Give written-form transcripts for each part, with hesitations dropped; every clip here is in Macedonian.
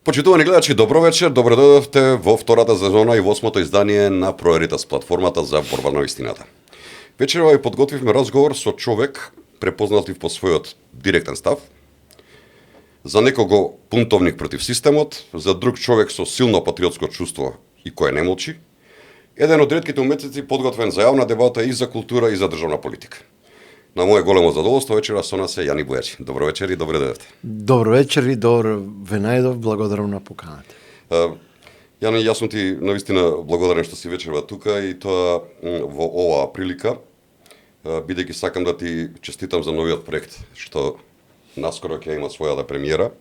Почитувани гледачи, добро вечер, добро дојдовте во втората сезона и во 8-то издание на Проеритас, платформата за борба на истината. Вечерва ви подготвивме разговор со човек препознатлив по својот директен став, за некого бунтовник против системот, за друг човек со силно патриотско чувство и кој не молчи, еден од ретките уметници подготвен за јавна дебата и за култура и за државна политика. На моје големо задоволство вечера со нас е Јани Бујачи. Добро вечер и добре дојдовте. Добро вечер и добро ве најдов, благодарам на поканата. Јани, јас сум ти навистина благодарен што си вечерва тука и тоа во оваа прилика, бидејќи сакам да ти честитам за новиот проект што наскоро ќе има својата премиера,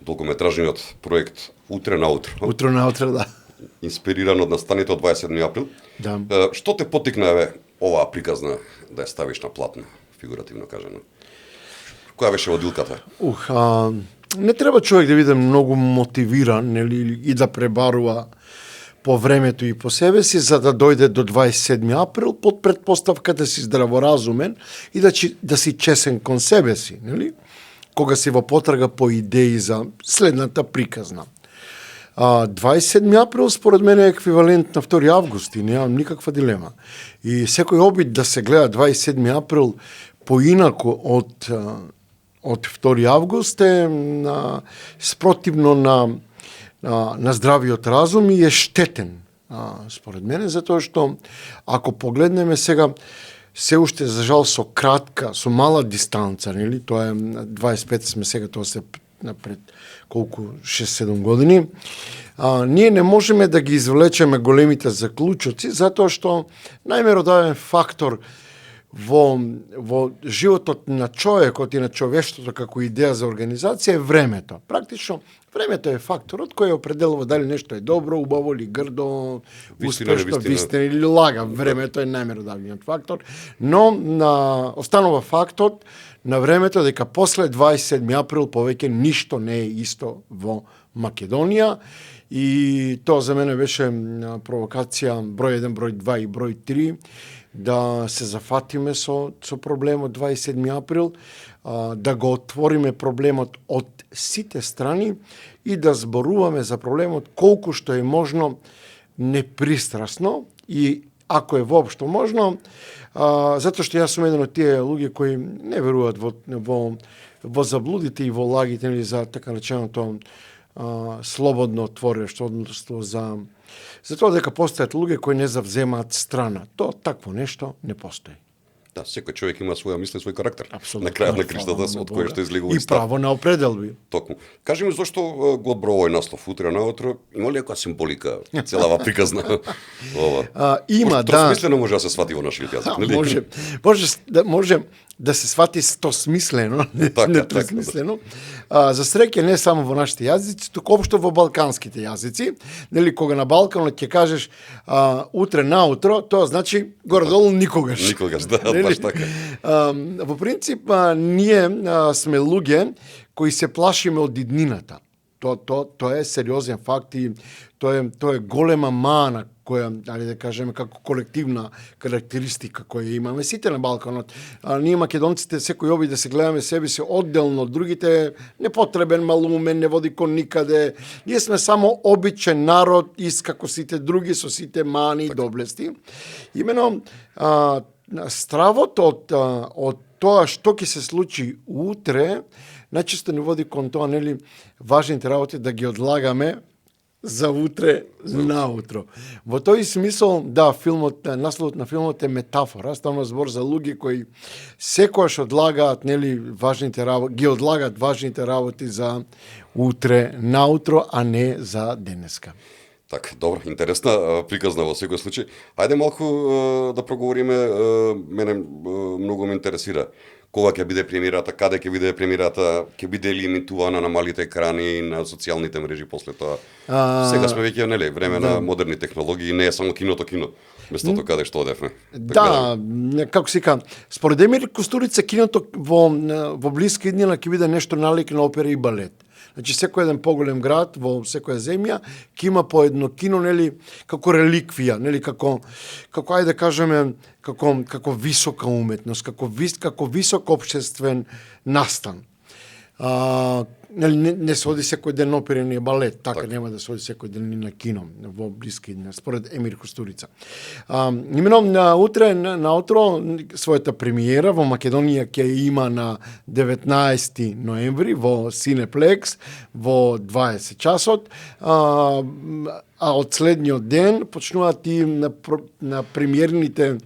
долгометражниот проект Утре наутро. Утро наутро, да. Инспириран од настаните од 27 април. Да. Што те поттикна оваа приказна да ја ставиш на платно, фигуративно кажано? Која беше водилката? Не треба човек да биде многу мотивиран, нели, и да пребарува по времето и по себе си, за да дојде до 27 април, под предпоставка да си здраворазумен и да си чесен кон себе си, нели? Кога си во потрага по идеи за следната приказна. 27 април според мен е еквивалент на 2 август и немам никаква дилема. И секој обид да се гледа 27 април поинако од 2 август е спротивно на здравиот разум и е штетен, според мене, затоа што ако погледнеме сега, се уште за жал со кратка, со мала дистанца, нели? Тоа е 25 сме сега, тоа се напред колку 6-7 години. Ние не можеме да ги извлечеме големите заклучоци, затоа што најмеродавен фактор во животот на човекот и на човештвото како идеја за организација е времето. Практично, времето е факторот кој определува дали нешто е добро, убаво или грдо, успешно, вистина или лага. Времето е најмеродавниот фактор, но останува фактот на времето дека после 27 април повеќе ништо не е исто во Македонија и тоа за мене беше провокација број 1, број 2 и број 3 да се зафатиме со проблемот 27 април, да го отвориме проблемот од сите страни и да зборуваме за проблемот колку што е можно непристрасно и ако е воопшто можно, затоа што јас сум еден од тие луѓе кои не веруваат во заблудите и во лагите или за така реченото слободно творештво, за тоа дека постојат луѓе кои не завземаат страна. Тоа такво нешто не постои. Да, секој човек има своја мисла и свој карактер. Апсолутно. На крајот на криштата од кој што излегува и право на определби. Токму. Кажи ми зошто го одбрал овој наслов Утре наутро? Има ли некоја символика целава приказна? Има, да. Тросмислено може да се свати во нашиот јазик, нели? Може да се свати стосмислено, не тросмислено. За среќа не само во нашите јазици, туку општо во балканските јазици. Нели, кога на Балканот ќе кажеш утре наутро, тоа значи горе-долу никогаш. Никогаш, да, баш така. Во принцип, ние сме луѓе кои се плашиме од иднината. Тоа е сериозен факт и тоа е голема мана која, да кажеме, како колективна карактеристика која имаме сите на Балканот. Ние македонците секој обид да се гледаме себе си одделно од другите, непотребен, малумен, не води кон никаде. Ние сме само обичен народ, како сите други, со сите мани и доблести. Имено, стравот од тоа што ќе се случи утре, најчесто не води кон тоа, нели, важните работи да ги одлагаме за утре наутро. Во тој смисол, да, насловот на филмот е метафора, ставно збор за луѓе кои секојаш одлагаат, нели, важните работи, ги одлагаат важните работи за утре наутро, а не за денеска. Така, добро, интересна приказна во секој случај. Ајде малку да проговориме, мене многу ме интересира. Кога ќе биде премиерата, каде ќе биде премиерата, ќе биде ли емитувана на малите екрани, на социјалните мрежи после тоа. Сега сме веќе, нели, време на модерни технологии, не е само киното, местото каде што одевме. Да, како се кажа, според Емир Кустурица киното во блиска иднина ќе биде нешто налик на опера и балет. Значи, секој еден поголем град во секоја земја ќе има по едно кино, нели, како реликвија, нели, како ајде да кажеме, како висока уметност, како висок општествен настан. Не се оди секој ден на оперен и балет, така нема да се оди секој ден ни на кино во блиски ден, според Емир Кустурица. Именно утре наутро својата премиера во Македонија ќе има на 19 ноември во Cineplex во 20 часот. А од следниот ден почнуваат и на премиерните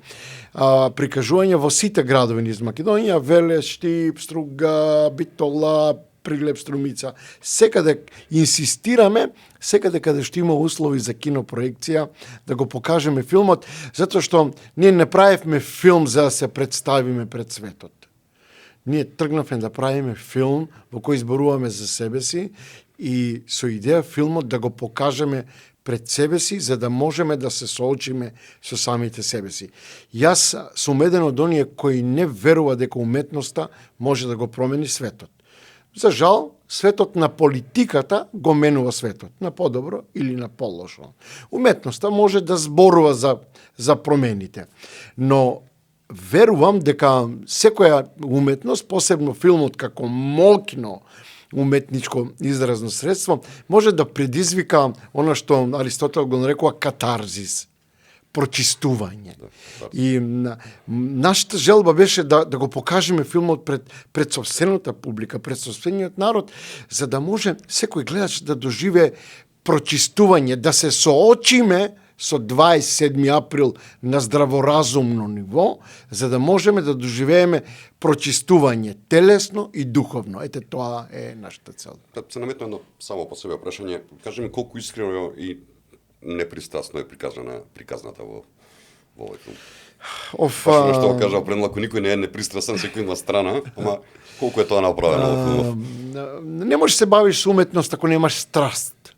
прикажувања во сите градови низ Македонија, Велес, Штип, Струга, Битола, Прилеп, Струмица. Секаде инсистираме, секаде каде што има услови за кинопроекција, да го покажеме филмот, затоа што ние не правевме филм за да се представиме пред светот. Ние тргнавме да правиме филм во кој изборуваме за себе си и со идеја филмот да го покажеме пред себе си, за да можеме да се соочиме со самите себе си. Јас сум еден од оние кои не верува дека уметноста може да го промени светот. За жал, светот на политиката го менува светот, на подобро или на полошо. Уметноста може да зборува за промените, но верувам дека секоја уметност, посебно филмот како моќно уметничко изразно средство, може да предизвика она што Аристотел го нарекува катарзис, прочистување. И нашата желба беше да го покажеме филмот пред собствената публика, пред собствениот народ, за да може секој гледач да доживее прочистување, да се соочиме со 27 април на здраворазумно ниво, за да можеме да доживееме прочистување телесно и духовно. Ете, тоа е нашата цел. Се наметна едно само по себе прашање. Кажи ми колку искрено и непристрасно е приказната во овој филм. Баш што кажа премлако, никој не е непристрасен, секој има страна, ама колку е тоа направено во филмот? Не можеш се бавиш со уметност ако немаш страст.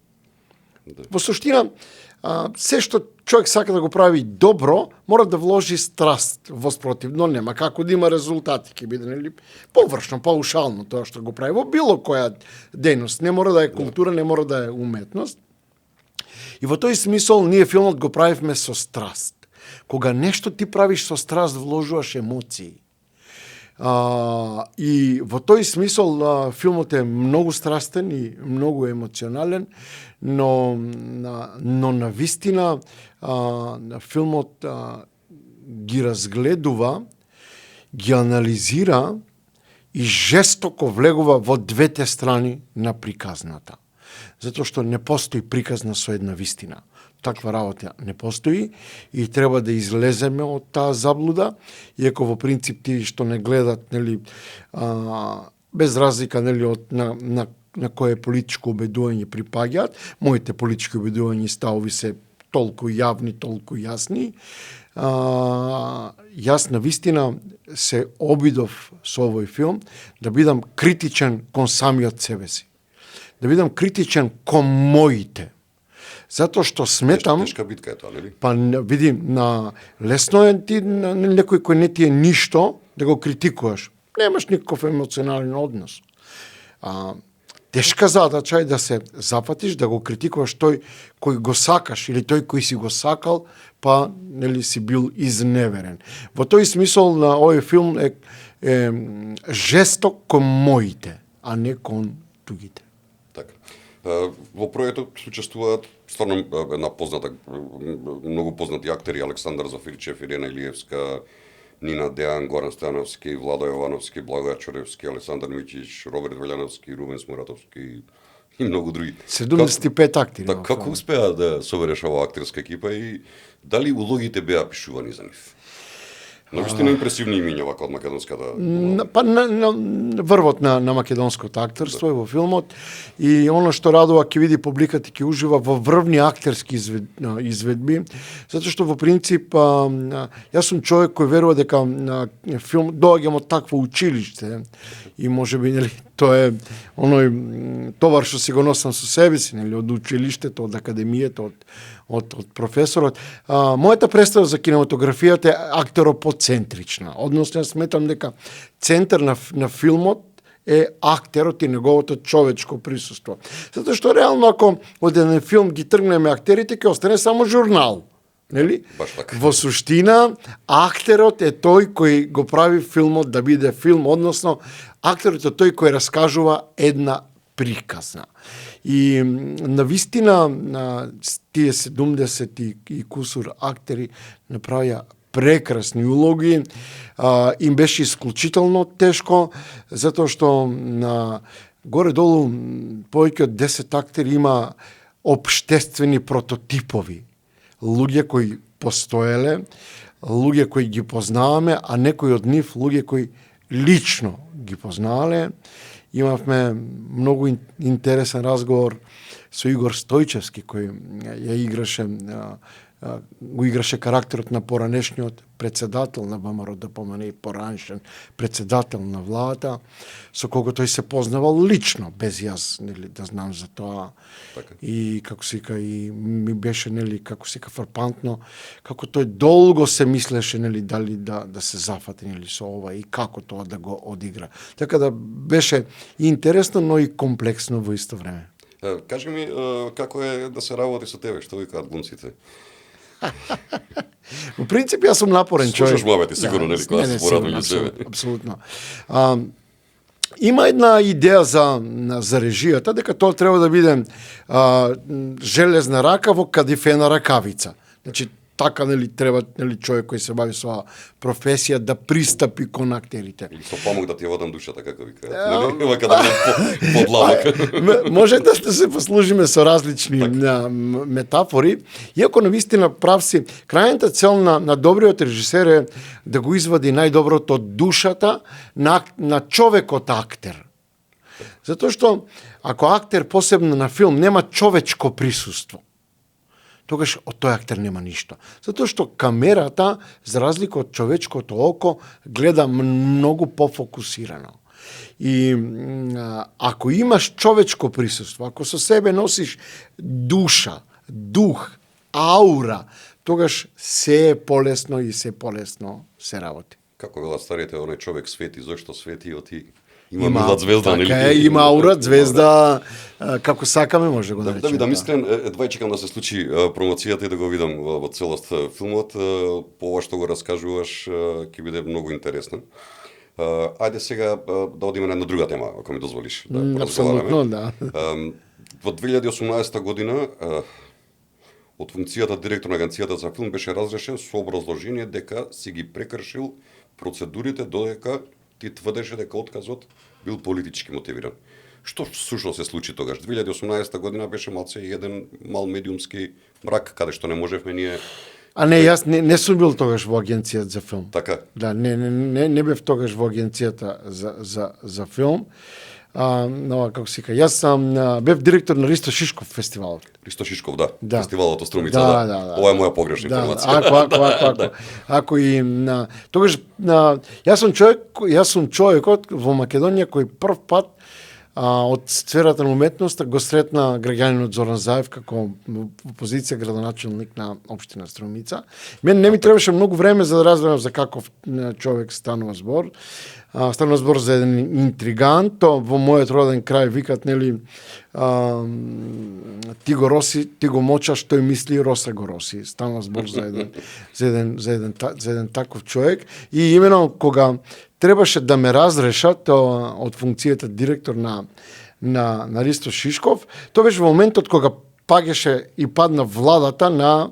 Во суштина, се што човек сака да го прави добро, мора да вложи страст во спротивно, нема како да има резултати, ќе биде нели површно, паушално тоа што го прави во било која дејност, не мора да е култура, не мора да е уметност. И во тој смисол ние филмот го правивме со страст. Кога нешто ти правиш со страст, вложуваш емоции. И во тој смисол филмот е многу страстен и многу емоционален, но на вистина филмот ги разгледува, ги анализира и жестоко влегува во двете страни на приказната. Затоа што не постои приказна со една вистина. Таква работа не постои и треба да излеземе од таа заблуда, иако во принцип тие што не гледат, нели, без разлика, нели, од на кое политичко убедување припаѓаат, моите политички убедувања и ставови се толку јавни, толку јасни. Јас на вистина се обидов со овој филм да бидам критичен кон самиот себе си. Да бидам критичен кон моите. Затоа што сметам... Тешка битка е тоа, нели? Па види, лесно е ти на некој кој не ти е ништо да го критикуваш. Немаш никаков емоционален однос. Тешка задача е да се запатиш, да го критикуваш тој кој го сакаш или тој кој си го сакал, па нели си бил изневерен. Во тој смисол на овој филм е жесток кон моите, а не кон тугите. Така. Во проектот учествуваат стварно една позната, многу познати актери, Александар Зафирчев, Ирена Илиевска, Нина Дејан, Горан Стојановски, Владо Јовановски, Благоја Чоревски, Александар Мичич, Роберт Велјановски, Рубен Смуратовски и многу други. 75 актери. Така, како успеа да собереш оваа актерска екипа и дали улогите беа пишувани за нив? Навистина импресивни имиња вака од македонската... Па на врвот на македонското актерство и во филмот, и оно што радува ќе види публиката, ќе ужива во врвни актерски изведби, затоа што во принцип јас сум човек кој верува дека филм доаѓам од такво училиште и можеби нели тоа е оној товар што си го носам со себе си, нели, од училиштето, од академијата, од професорот. Мојата представа за кинематографијата е актеропоцентрична. Односно, јас сметам дека центар на филмот е актерот и неговото човечко присуство. Затоа што реално ако од еден филм ги тргнеме актерите, ќе остане само журнал. Нели? Баш така. Во суштина, актерот е тој кој го прави филмот да биде филм, односно, актерот е тој кој раскажува една приказна. И навистина на тие 70 и кусур актери направија прекрасни улоги. Им беше исклучително тешко, затоа што на горе-долу повеќе од 10 актери има општествени прототипови. Луѓе кои постоеле, луѓе кои ги познаваме, а некои од нив луѓе кои лично ги познаале. Имавме многу интересен разговор со Игор Стојчевски, кој ја играше, го играше карактерот на поранешниот председател на ВМРО, да помане и поранешен председател на владата, со кого тој се познавал лично, без јас нели да знам за тоа. Така. И како се вика, и ми беше нели како се вика фрапантно, како тој долго се мислеше нели дали да се зафати нели со ова и како тоа да го одигра. Така да беше интересно, но и комплексно во исто време. Кажи ми, како е да се работи со тебе, што викаат глумците? Во принцип, јас сум напорен човек. Слушаш мовети, сигурно, нели, кога се порадува за себе. Апсолутно. Има една идеја за режијата, дека тоа треба да биде железна рака во кадифена ракавица. Значи, така нели треба нели човек кој се бави со професија да пристапи кон актерите. Или со памук да ти ја водам душата, како викаат. Нели, вака да не подлавок. Може да се послужиме со различни метафори, иако навистина прав си, крајната цел на добриот режисер е да го извади најдоброто од душата на човекот актер. Затоа што ако актер посебно на филм нема човечко присуство, тогаш од тој актер нема ништо. Затоа што камерата, за разлика од човечкото око, гледа многу пофокусирано. И ако имаш човечко присуство, ако со себе носиш душа, дух, аура, тогаш се е полесно и се полесно се работи. Како велат старите, оној човек свети, зошто свети, оти има милат звезда, така нели? Има аура, звезда, како сакаме може го да речеме. Да видам искрен, едва чекам да се случи промоцијата и да го видам во целост филмот. По ова што го раскажуваш, ќе биде многу интересно. Ајде сега да одиме на една друга тема, ако ми дозволиш да разговараме. Апсолутно, да. Во 2018 година од функцијата директор на Агенцијата за филм беше разрешен со образложение дека си ги прекршил процедурите додека ти тврдеше дека отказот бил политички мотивиран. Што сушно се случи тогаш? 2018 година беше малце еден мал медиумски мрак, каде што не можевме ние... А не, јас не сум бил тогаш во агенцијата за филм. Така? Да, не бев тогаш во агенцијата за филм. Но, како се вика, јас бев директор на Ристо Шишков фестивалот. Ристо Шишков, да. Да. Фестивалот од Струмица, Да. Ова е моја погрешна информација. Ако и тогаш јас сум човекот во Македонија кој прв пат од сферата на уметноста го сретна граѓанинот Зоран Заев како позиција градоначелник на општина Струмица. Мене не ми требаше многу време за да разберам за каков човек станува збор. Станува збор за еден интригант, во мојот роден крај викат, нели, ти го роси, ти го мочаш, тој мисли Роса го роси. Станува збор за еден таков човек. И именно кога требаше да ме разрешат од функцијата директор на Ристо Шишков, тоа беше во моментот кога пагеше и падна владата на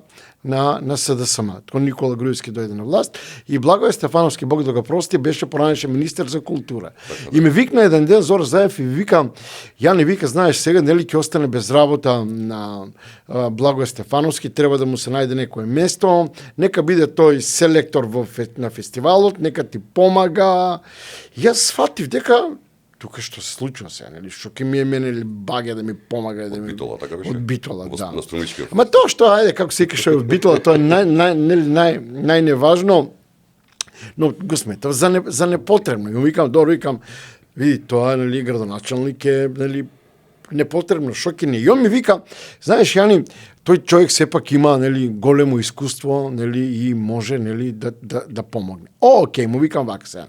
СДСМ. Кога Никола Груевски дојде на власт и Благоје Стефановски, Бог да го прости, беше поранешен министер за култура. И ме викна еден ден Зор Заев и вика, Јане, вика, знаеш, сега нели ќе остане без работа на Благоје Стефановски, треба да му се најде некое место, нека биде тој селектор на фестивалот, нека ти помага. Јас сватив дека тука што се случува сега, нели, што ќе ми е мене баге да ми помага да ми Битола, така беше? од Битола, да. На Струмички. Ама тоа што, ајде, како се викаше од Битола, тоа е најневажно, но го сметав за непотребно. И му викам, викам, види, тоа, нели, градоначелник е, нели, непотребно, што ќе не. И он ми вика, знаеш, Јани, тој човек сепак има, нели, големо искуство, нели, и може, нели, да помогне. Океј, му викам вака сега.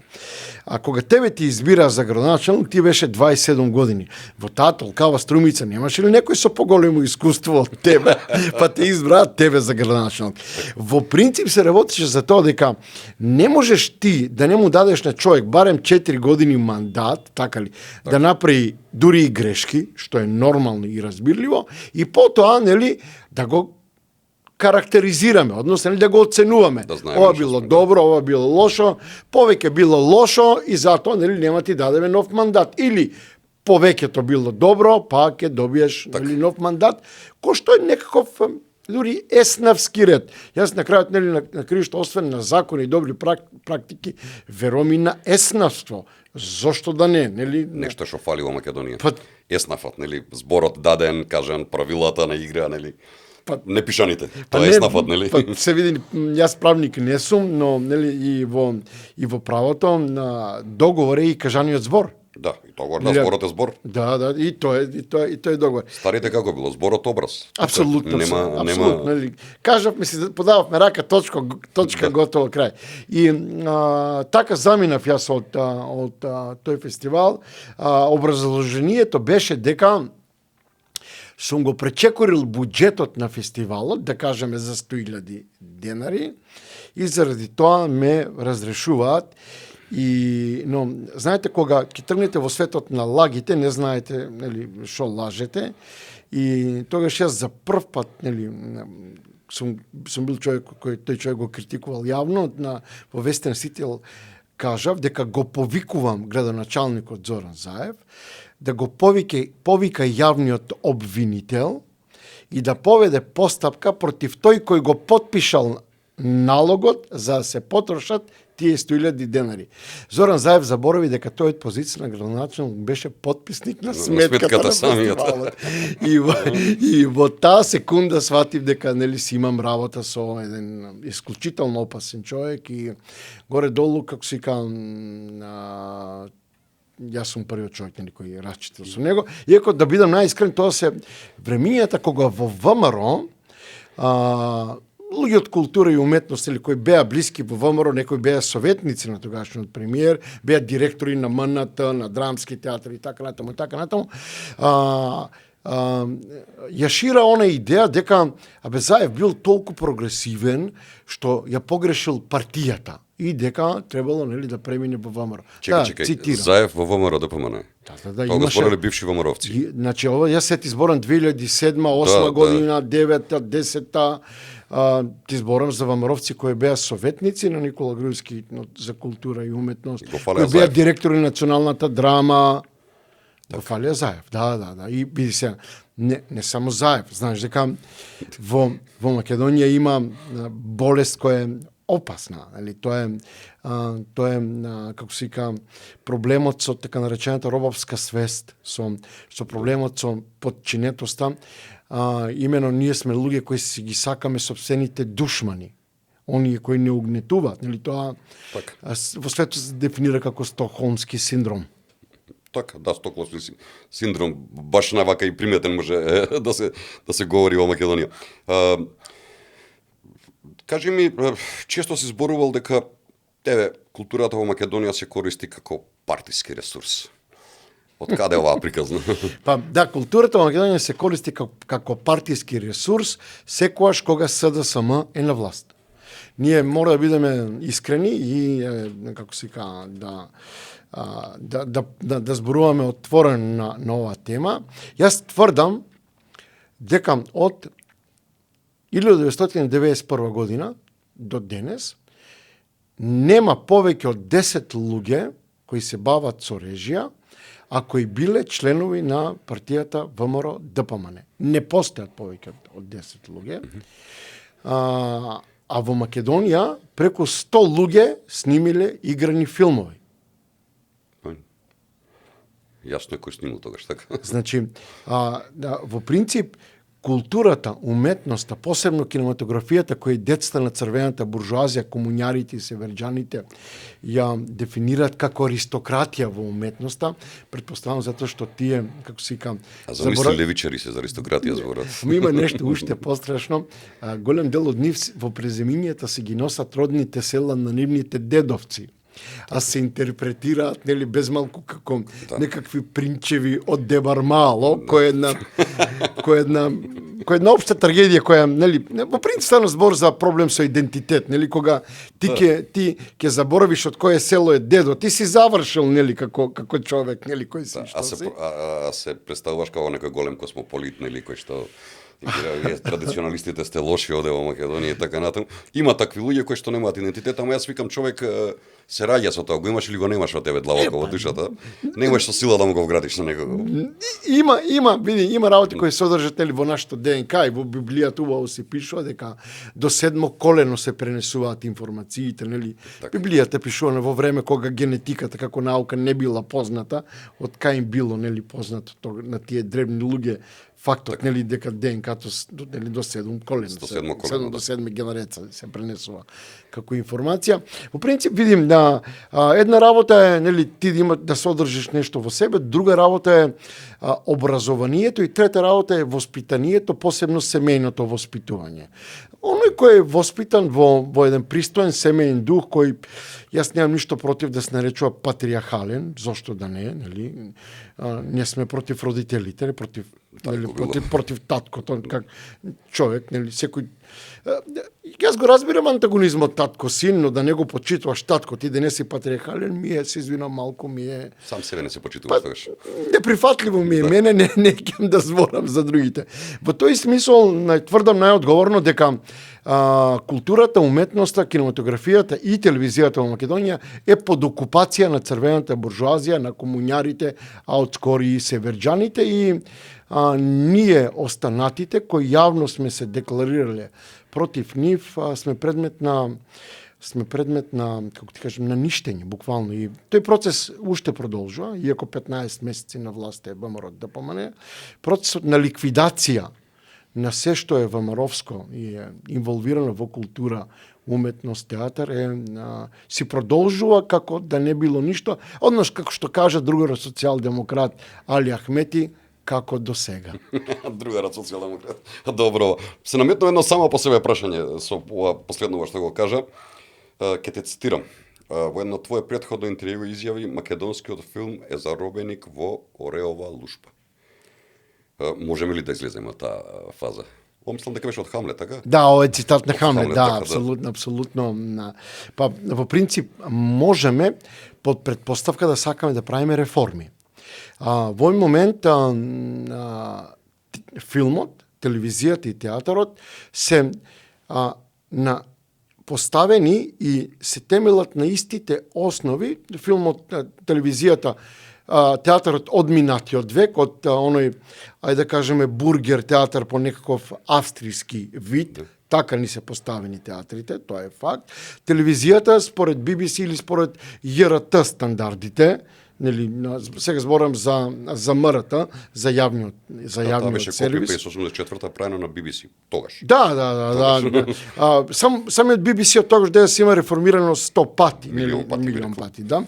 А кога тебе ти избира за градоначалник, ти беше 27 години. Во таа толкава струмица немаше ли некој со поголемо искуство од тебе, па те избраат тебе за градоначалник. Во принцип се работеше за тоа дека не можеш ти да не му дадеш на човек барем 4 години мандат, така ли, да направи дури и грешки, што е нормално и разбирливо, и потоа, нели, да го карактеризираме, односно, нели, да го оценуваме. Да знаеме Ова што било сме, добро, ова било лошо, повеќе било лошо и затоа, нели, нема ти дадеме нов мандат. Или повеќето било добро, па ќе добиеш, нели, нов мандат, кој што е некаков дури еснавски ред. Јас на крајот, нели, на кривишто, освен на закони и добри практики, верувам и на еснавство. Зошто да не, нели? Нешто што фали во Македонија. Па- Еснафот, нели, зборот даден, кажан, правилата на игра, нели. Па- Непишаните. Па Тоа е еснафот, нели. Па, се види, јас правник не сум, но, нели, и во правото на договор е и кажаниот збор. Да, и тоа да, Нели- зборот е збор. Да, и тоа е договор. Старите како било, зборот образ. Апсолутно, Нема апсолутно. Нели, кажавме си, подававме рака, точка, готово, крај. И така заминав јас од тој фестивал. Образложението беше дека сум го пречекорил буџетот на фестивалот, да кажеме за 100.000 денари, и заради тоа ме разрешуваат. Но знаете, кога ќе тргнете во светот на лагите, не знаете, нели, што лажете, и тогаш јас за прв пат, нели, сум бил човек кој тој човек го критикувал јавно во Вестен Сител, кажав дека го повикувам градоначалникот Зоран Заев да го повика јавниот обвинител и да поведе постапка против тој кој го потпишал налогот за да се потрошат тие 100.000 денари. Зоран Заев заборави дека тој од позиција на градоначалник беше потписник на сметката на самиот. фестивалот. И во таа секунда сватив дека, нели, си имам работа со еден исклучително опасен човек и горе-долу, како се викам, јас сум првиот човек, нели, кој расчитил со него. Иако, да бидам најискрен, тоа се времињата кога во ВМРО луѓе од култура и уметност, или кои беа блиски во ВМРО, некои беа советници на тогашниот премиер, беа директори на МНТ, на драмски театри и така натаму, ја шира она идеја дека Заев бил толку прогресивен што ја погрешил партијата и дека требало, нели, да премине во ВМРО. Чекај, цитирам. Заев во ВМРО ДПМН. Да, Тоа го збореле бивши ВМРО-вци. Значи, ова јас се ти зборам 2007, 2008 година, 9-та, 10-та, ти зборам за ВМРО-вци кои беа советници на Никола Груевски за култура и уметност, кои беа директори на националната драма. Го фалија Заев, да. И биди се, не само Заев, знаеш дека во Македонија има болест која е опасна, нели? Тоа е како се вика, проблемот со така наречената робовска свест, со проблемот со подчинетоста. Имено ние сме луѓе кои си ги сакаме собствените душмани, оние кои не угнетуваат, нели? Тоа во светот се дефинира како стокхолмски синдром. Така, да, стокхолмски синдром, баш навака и приметен може да се говори во Македонија. Кажи ми, често си зборувал дека културата во Македонија се користи како партиски ресурс. Од каде оваа приказна? Па да, културата во Македонија се користи како партиски ресурс секогаш кога СДСМ е на власт. Ние мора да бидеме искрени и како се кажа, да зборуваме отворено на оваа тема. Јас тврдам дека од 1991 година до денес нема повеќе од 10 луѓе кои се бават со режија, а кои биле членови на партијата ВМРО ДПМН. Не постојат повеќе од 10 луѓе. А во Македонија преку 100 луѓе снимиле играни филмови. Јасно е кој снимал тогаш, така? Значи, во принцип, културата, уметноста, посебно кинематографијата, кои децата на црвената буржуазија, комуњарите и северџаните ја дефинираат како аристократија во уметноста, претпоставам затоа што тие, како се вика, А замисли левичари се за аристократија зборат. Има нешто уште пострашно. Голем дел од нив во преземињата се ги носат родните села на нивните дедовци. А се интерпретираат, нели, безмалку како некакви принчеви од Дебармало, кој е една општа трагедија која, нели, во принцип стана збор за проблем со идентитет, нели, кога ти ќе заборавиш од кое село е дедо, ти си завршил, нели, како човек, нели, кој си, што си. А се представуваш како некој голем космополит, нели, кој што вие традиционалистите сте лоши оде во Македонија и така натаму. Има такви луѓе кои што немаат идентитет, ама јас викам човек се раѓа со тоа, го имаш или го немаш во тебе длабоко во душата. Не имаш со сила да му го вградиш на некого. Има работи кои се одржат, нели, во нашето ДНК и во Библијата убаво се пишува дека до 7 колено се пренесуваат информациите, нели. Библијата пишува во време кога генетиката како наука не била позната, од кај им било, нели, познато на тие древни луѓе фактот, нели, дека ДНК-то, нели, до 7 колено, 7 до 7 генерација се пренесува како информација. Во принцип, видим да една работа е, нели, ти да се одржиш нешто во себе, друга работа е образованието и трета работа е воспитанието, посебно семејното воспитување. Оној кој е воспитан во еден пристоен семејен дух, кој јас немам ништо против да се наречува патриархален, зошто да не, нели? Не сме против родителите, против таткото, как човек, нели, секој. Јас го разбирам антагонизмот татко-син, но да не го почитуваш татко, ти да не си патриархален, се извинам малку, Сам себе не се почитуваш тогаш. Неприфатливо ми е, мене не ќе да зборам за другите. Во тој смисол, тврдам најодговорно дека културата, уметноста, кинематографијата и телевизијата во Македонија е под окупација на црвената буржуазија, на комуњарите, а отскоро и северџаните, и ние останатите кои јавно сме се декларирале против нив, сме предмет на како ти кажем, на ништење буквално, и тој процес уште продолжува, иако 15 месеци на власт е ВМРО ДПМН. Процесот на ликвидација на се што е ВМРО-вско и е инволвирано во култура, уметност, театар си продолжува како да не било ништо, однош како што кажа другарот социјалдемократ Али Ахмети, како до сега. Другарот социјалдемократ. Добро. Се наметно едно само по себе прашање со ова последново што го кажа. Ке те цитирам. Во едно твое претходно интервју изјави: македонскиот филм е заробеник во Ореова лушпа. Можеме ли да излеземе од таа фаза? Мислам дека беше од Хамлет, така? Да, ова е цитат на Хамлет, да, така, апсолутно. Па, во принцип, можеме под предпоставка да сакаме да правиме реформи. Во овој момент филмот, телевизијата и театарот се поставени и се темелат на истите основи. Филмот, телевизијата, театарот од минатиот век, од оној, ајде да кажеме, бургер театар по некаков австријски вид, така ни се поставени театрите, тоа е факт. Телевизијата според BBC или според ЈРТ стандардите, нели, сега зборам за МРТ, за јавниот сервис. Тоа беше копи 84-та правено на BBC тогаш. Да. Самиот BBC од тогаш ден се има реформирано 100 пати, милион пати, да.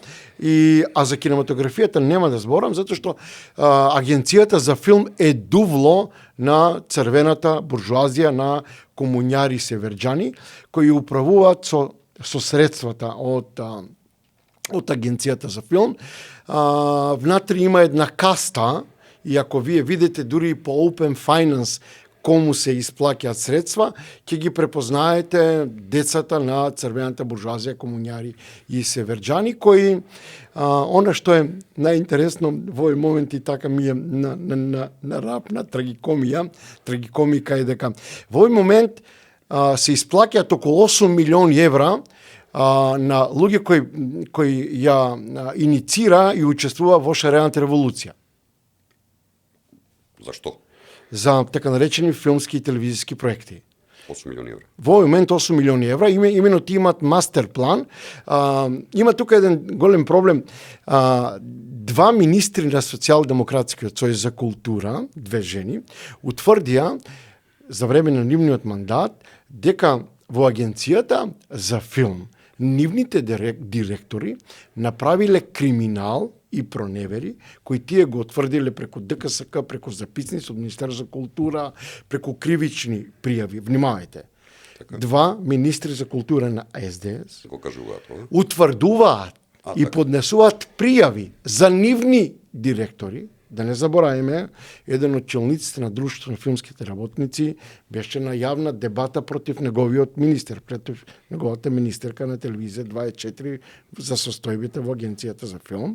А за кинематографијата нема да зборам, затоа што агенцијата за филм е дувло на црвената буржуазија, на комуњари северџани, кои управуваат со средствата од агенцијата за филм. Внатре има една каста, и ако вие видите дури по Open Finance кому се исплаќаат средства, ќе ги препознаете децата на црвената буржуазија, комуњари и северџани, кои она што е најинтересно во овој момент и така ми е на рап на трагикомика е дека во овој момент се исплаќаат околу 8 милиони евра на луѓе кои ја иницира и учествува во шарената револуција. Зашто? За така наречени филмски и телевизиски проекти. 8 милиони евра. Во овој момент 8 милиони евра, имено ти имат мастер план. Има тука еден голем проблем. Два министри на Социјалдемократскиот сојуз за култура, две жени, утврдија за време на нивниот мандат дека во агенцијата за филм нивните директори направиле криминал и проневери, кои тие го отврдиле преку ДКСК, преку записници од Министерство за култура, преку кривични пријави. Внимавајте. Така. Два министри за култура на СДС Го кажуваат ова? утврдуваат и така. поднесуваат пријави за нивни директори. Да не забораваме, еден од челниците на Друштвото на филмските работници беше на јавна дебата против неговиот министер, против неговата министерка на телевизија 24 за состојбите во агенцијата за филм.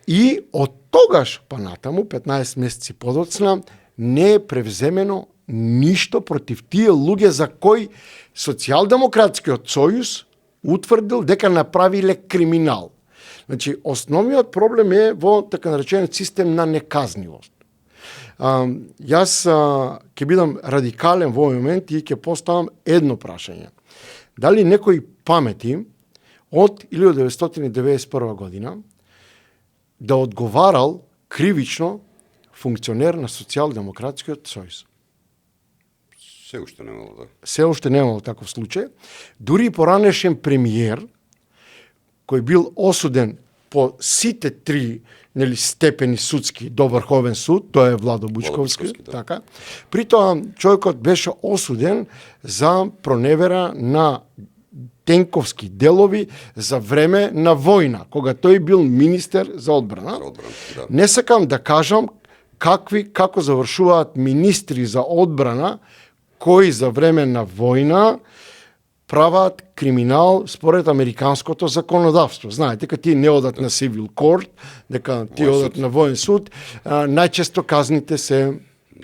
И од тогаш па натаму, 15 месеци подоцна, не е превземено ништо против тие луѓе за кои Социјалдемократскиот сојуз утврдил дека направиле криминал. Значи, основниот проблем е во така наречениот систем на неказнивост. Јас ќе бидам радикален во овој момент и ќе поставам едно прашање. Дали некој памети од 1991 година да одговарал кривично функционер на Социјалдемократскиот сојуз? Се уште немало, да. Се уште немало таков случај. Дури и поранешен премиер, кој бил осуден по сите три степени судски до Врховен суд, тоа е Владо Бучковски, да. така. При тоа човекот беше осуден за проневера на тенковски делови за време на војна, кога тој бил министер за одбрана. За одбрана, да. Не сакам да кажам како завршуваат министри за одбрана кои за време на војна прават криминал според американското законодавство. Знаете, дека тие не одат на civil court, дека тие одат на воен суд, најчесто казните се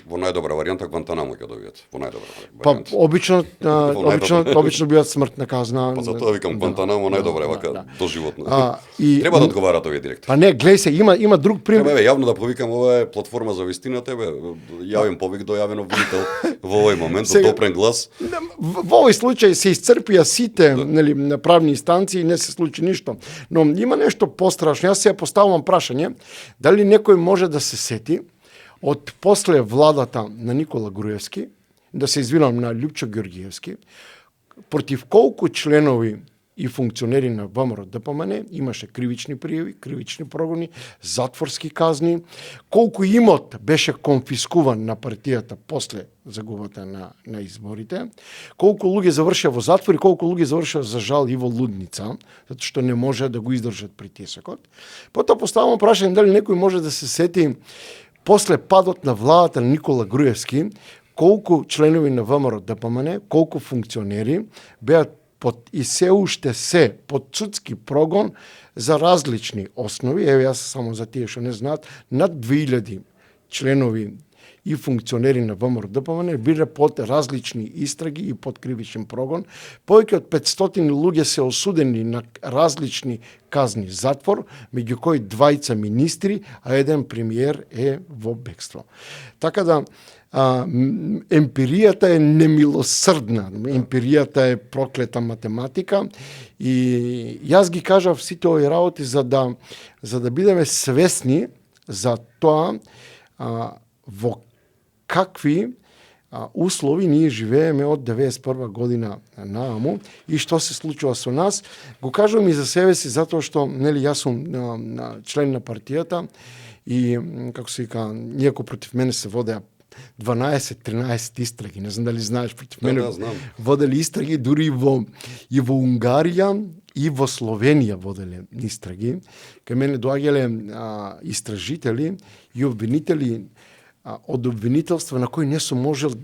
Во најдобра варијанта Гвантанамо ќе добијат. Во најдобра па варијанта. обично биваат смртна казна. Па затоа викам Гвантанамо најдобра вака доживотно. И Треба да одговарат овие директори. Па не, гледај се, има друг пример. Треба јавно да повикам, ова е платформа за вистината, јавен повик до јавен обвинител во овој момент, од допрен глас. Во овој случај се исцрпија сите на правни инстанции и не се случи ништо. Но има нешто пострашно. Јас се поставувам прашање, дали некој може да се сети од после владата на Никола Груевски, да се извинам на Љупчо Ѓорѓиевски, против колку членови и функционери на ВМРО ДПМН имаше кривични пријави, кривични прогони, затворски казни, колку имот беше конфискуван на партијата после загубата на изборите, колку луѓе завршија во затвор и колку луѓе завршија за жал и во лудница, затоа што не може да го издржат притисокот. Потоа поставам прашање дали некој може да се сети после падот на владата на Никола Груевски, колку членови на ВМРО ДПМН, колку функционери беа и се уште се под судски прогон за различни основи. Еве јас само за тие што не знаат, над 2000 членови и функционери на ВМРО ДПМН биле под различни истраги и под кривичен прогон. Повеќе од 500 луѓе се осудени на различни казни затвор, меѓу кои двајца министри, а еден премиер е во бегство. Така да, емпиријата е немилосрдна, емпиријата е проклета математика и јас ги кажав сите овие работи за да бидеме свесни за тоа во какви услови ние живееме од 91 година нааму и што се случува со нас. Го кажувам и за себе си затоа што јас сум член на партијата и како се вика, иако против мене се водеа 12-13 истраги, не знам дали знаеш, против мене водели истраги дури и во Унгарија и во Словенија воделе истраги. Кај мене доаѓале истражители и обвинители од обвинителства на кои не сум можел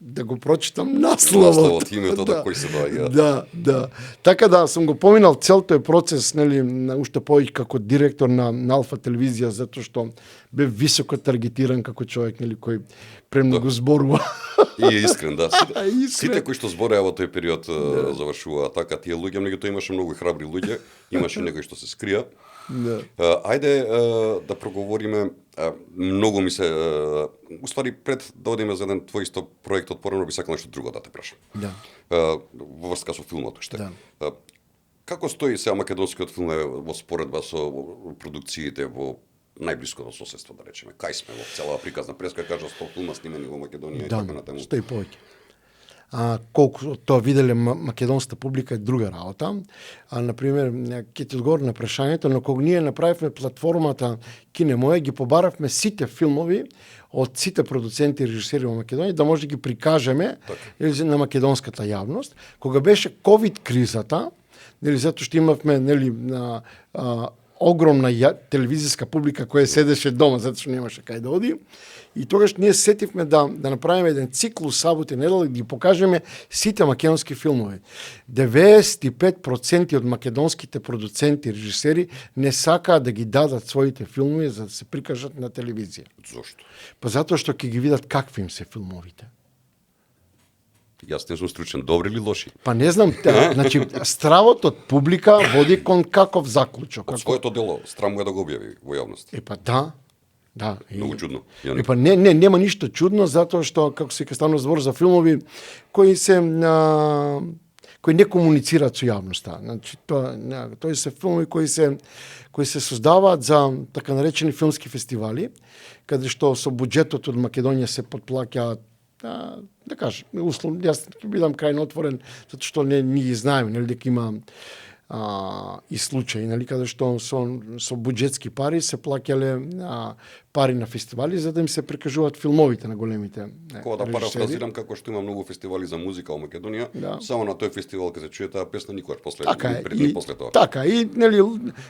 да го прочитам насловот. Името на кој се доаѓа. Да. Така да сум го поминал цел тој процес, уште повеќе како директор на Алфа телевизија, затоа што бев високо таргетиран како човек, кој премногу зборува. И е искрен, да. Сите кои што збореа во тој период завршуваа така, тие луѓе, меѓутоа имаше многу храбри луѓе, имаше некои што се скрија. Ајде да проговориме Многу ми се уствари пред да одиме за еден твој исто проект отворено би сакал нешто друго да те прашам. Да. Во врска со филмот уште. Да. Како стои сега македонскиот филм во споредба со продукциите во најблиското соседство, да речеме? Кај сме во целава приказна преска, кажа 100 филма снимени во Македонија и така натаму. Да, 100 и повеќе. Колку тоа виделе македонската публика е друга работа. Например, ќе ти одговорам на прашањето, но кога ние направивме платформата Кинемоја, ги побаравме сите филмови од сите продуценти и режисери во Македонија, да може да ги прикажеме на македонската јавност. Кога беше ковид кризата, затоа што имавме огромна телевизиска публика која седеше дома затоа што немаше кај да оди, и тогаш ние сетивме да направиме еден циклус сабота и недела да ги покажеме сите македонски филмови. 95% од македонските продуценти и режисери не сакаат да ги дадат своите филмови за да се прикажат на телевизија. Зошто? Па затоа што ќе ги видат какви им се филмовите. Јас не сум стручен, добри или лоши? Па не знам, значи стравот од публика води кон каков заклучок. Од своето дело, страм му е да го објави во јавност. Па да. Многу чудно. Па нема ништо чудно, затоа што, како се станува збор за филмови кои не комуницираат со јавноста. Значи, тоа се филмови кои се создаваат за така наречени филмски фестивали, каде што со буџетот од Македонија се потплаќаат да кажем, условно, јас ќе бидам крајно отворен, затоа што не ги знаеме, нели, дека има и случаи, нели, каде што со буџетски пари се плаќале пари на фестивали за да им се прикажуваат филмовите на големите Кога да парафразирам, како што има многу фестивали за музика во Македонија, само на тој фестивал кога се чуе таа песна никогаш после после тоа. Така, и нели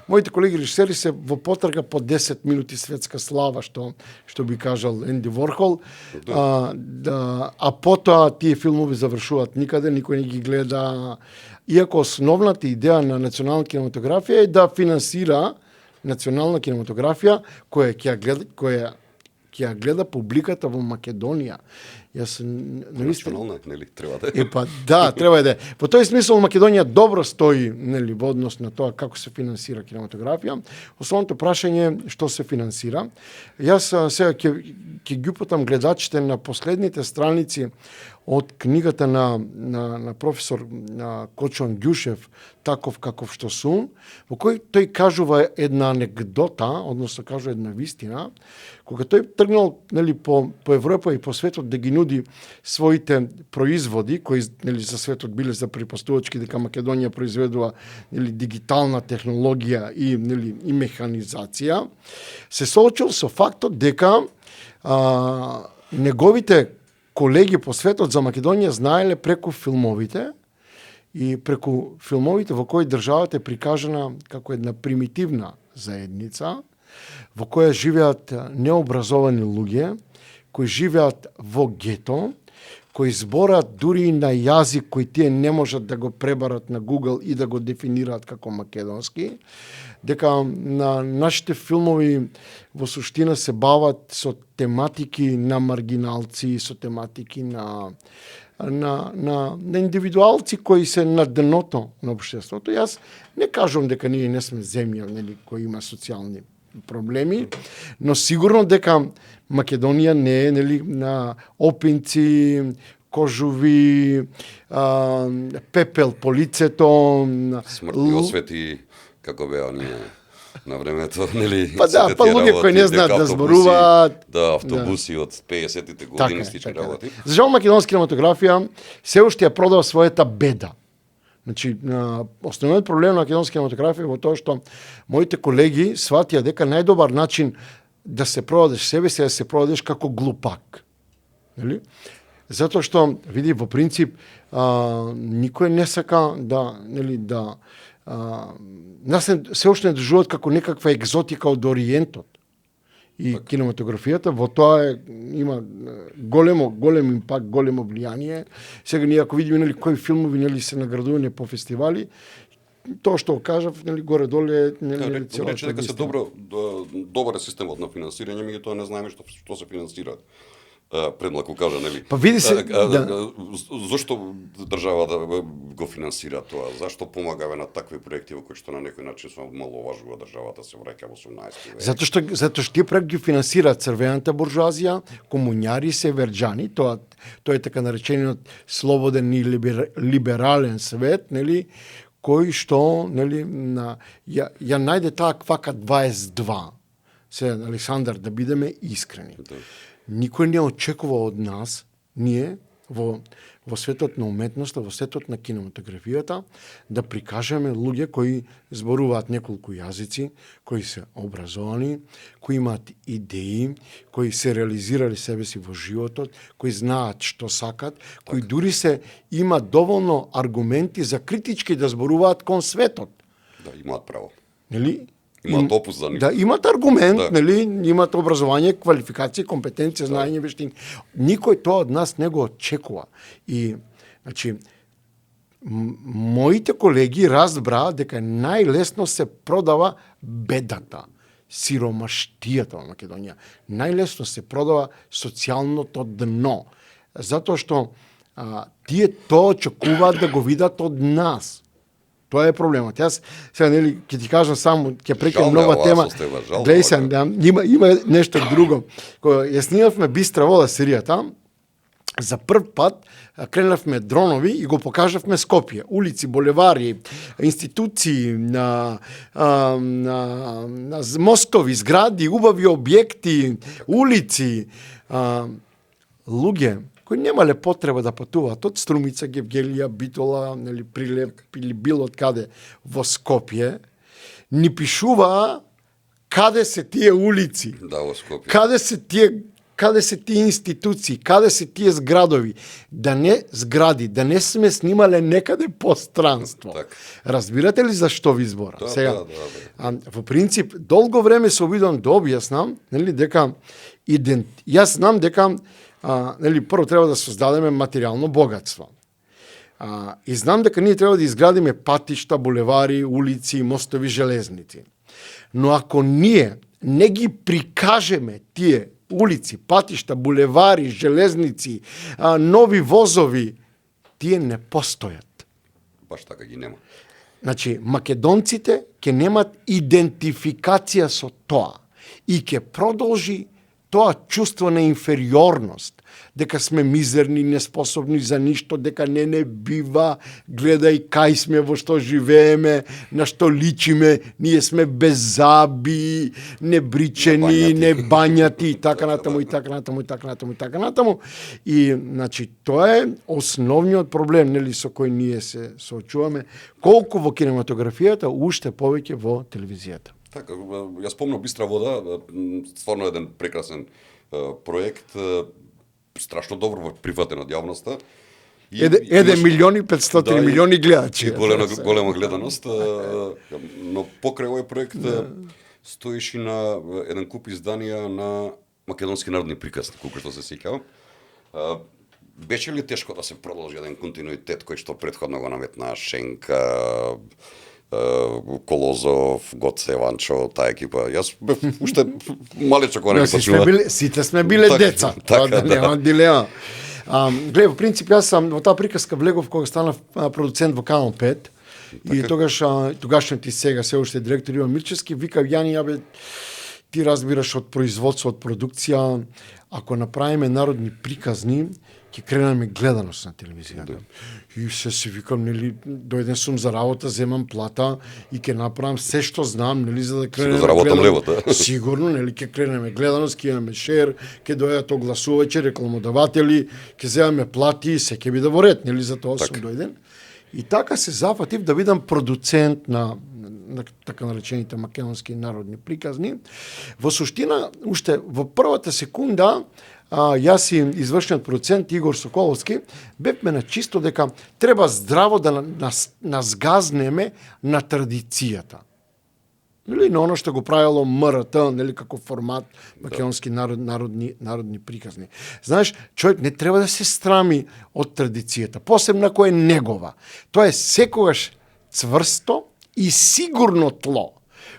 моите колеги режисери се во потрага по 10 минути светска слава, што би кажал Енди Ворхол, а потоа тие филмови завршуваат никаде, никој не ги гледа. Иако основната идеја на национална кинематографија е да финансира национална кинематографија која ќе гледа публиката во Македонија. Јас национална, нели, треба да е. Треба да е. По тој смисол Македонија добро стои, нели, во однос на тоа како се финансира кинематографија. Основното прашање е што се финансира. Јас сега ќе ги упатам гледачите на последните страници од книгата на професор Кочон Ѓушев, Таков каков што сум, во кој тој кажува една анегдота, односно кажува една вистина, кога тој тргнал, нели, по Европа и по светот да ги нуди своите производи, кои, нели, за светот биле за припостувачки, дека Македонија произведува, нели, дигитална технологија и, нели, и механизација, се соочил со фактот дека неговите колеги по светот за Македонија знаеле преку филмовите и преку филмовите во кои државата е прикажана како една примитивна заедница, во која живеат необразовани луѓе, кои живеат во гето, кои зборат дури и на јазик кој тие не можат да го пребарат на Google и да го дефинираат како македонски, дека на нашите филмови во суштина се бават со тематики на маргиналци, со тематики на индивидуалци кои се на дното на општеството. Јас не кажувам дека ние не сме земја, нели, кој има социјални проблеми, но сигурно дека Македонија не е, нели, на опинци, кожуви, пепел по лицето, смртни освети, како беа оние на времето, нели? Па луѓе кои не знаат да зборуваат. Да, автобуси од 50-тите години стични работи. За жал македонска кинематографија се уште ја продава својата беда. Значи, основниот проблем на македонска кинематографија е во тоа што моите колеги сватија дека најдобар начин да се продадеш себе си е да се продадеш како глупак. Нели? Затоа што, види, во принцип, никој не сака да, нели, нас се уште не доживуваат како некаква екзотика од Ориентот. И кинематографијата во тоа има голем импакт, големо влијание. Сега ние ако видиме, нели, кои филмови, нели, се наградувани по фестивали, тоа што кажав, нели, горе-доле, нели, целата дека се добар е системот на финансирање, меѓутоа не знаеме што се финансираат. предмалку кажа, нели? Па види се, Зошто државата го финансира тоа? Зашто помагаме на такви проекти во кои што на некој начин се маловажува државата, се враќа во 18 век? Затоа што тие проекти ги финансира црвената буржуазија, комуњари, северџани, тоа е така наречениот слободен и либерален свет, нели, кој што, нели, ја најде таа квака 22. Се, Александар, да бидеме искрени. Никој не очекува од нас, ние, во светот на уметноста, во светот на кинематографијата, да прикажеме луѓе кои зборуваат неколку јазици, кои се образовани, кои имаат идеи, кои се реализирали себе си во животот, кои знаат што сакат, кои дури се имаат доволно аргументи за критички да зборуваат кон светот. Да, имаат право. Нели? Имаат опус за нив. Да, имат аргумент, нели, имат образование, квалификација, компетенција, знаење, вештини. Никој тоа од нас не го очекува. И, значи, моите колеги разбраа дека најлесно се продава бедата, сиромаштијата во Македонија. Најлесно се продава социјалното дно. Затоа што тие тоа очекуваат да го видат од нас. Тоа е проблемот. Јас сега нели ќе ти кажам само, ќе прекам нова тема. Гледај се, има нешто друго. Кога ја снимавме Бистра вода серијата, за прв пат кренавме дронови и го покажавме Скопје, улици, булевари, институции, на мостови, згради, убави објекти, улици, луѓе кои немале потреба да патуваат од Струмица, Гевгелија, Битола, нели, Прилеп или било од каде во Скопје, ни пишуваа каде се тие улици, Да, во Скопје. каде се тие институции, каде се тие зградови, да не сме снимале некаде по странство. Так. Разбирате ли зашто ви збора? Да, Сега, да. Во принцип, долго време се обидам да објаснам, нели, дека јас знам дека нели, прво треба да создадеме материјално богатство. И знам дека ние треба да изградиме патишта, булевари, улици, мостови, железници. Но ако ние не ги прикажеме тие улици, патишта, булевари, железници, нови возови, тие не постојат. Баш така ги нема. Значи, македонците ќе немат идентификација со тоа и ќе продолжи тоа чувство на инфериорност, дека сме мизерни, неспособни за ништо, дека не бива, гледај кај сме, во што живееме, на што личиме, ние сме без заби, небричени, небањати, и така натаму, и така натаму, и така натаму, и така натаму. И, значи, тоа е основниот проблем, нели, со кој ние се соочуваме, колку во кинематографијата, уште повеќе во телевизијата. Така, јас спомнам Бистра вода, стварно еден прекрасен проект, страшно добро прифатен од јавноста. 1.500.000 милиони гледачи. Голема гледаност, но покрај овој проект стоеше на еден куп изданија на македонски народни приказни, колку што се сеќавам. Беше ли тешко да се продолжи еден континуитет кој што претходно го наметна Шенка, Колозов, Гоце, Ванчо, таа екипа? Јас бев уште малечок кога не почнува. Сите сме биле деца, да нема дилема. Гледа, во принцип, јас сам во таа приказка влегов кога станав продуцент во Канал 5 и тогашниот и сега се уште директор Иван Мирчевски вика: Јани, абе, ти разбираш од производство, од продукција, ако направиме народни приказни, ќе кренеме гледаност на телевизијата. И се викам, нели, дојден сум за работа, земам плата и ќе направам се што знам, нели, за да кренеме гледаност. Сигурно, нели, ќе кренеме гледаност, ќе имаме шер, ќе дојдат огласувачи, рекламодаватели, ќе земаме плати и се ќе биде во ред, нели, за тоа сум дојден. И така се зафатив да бидам продуцент на така наречените македонски народни приказни. Во суштина, уште во првата секунда, јас и извршниот продуцент Игор Соколовски бевме на чисто дека треба здраво да нас газнеме на традицијата. Нели, на оно што го правило МРТ, нели, како формат македонски народни приказни. Знаеш, човек не треба да се страми од традицијата, посебно ако е негова. Тоа е секогаш цврсто и сигурно тло.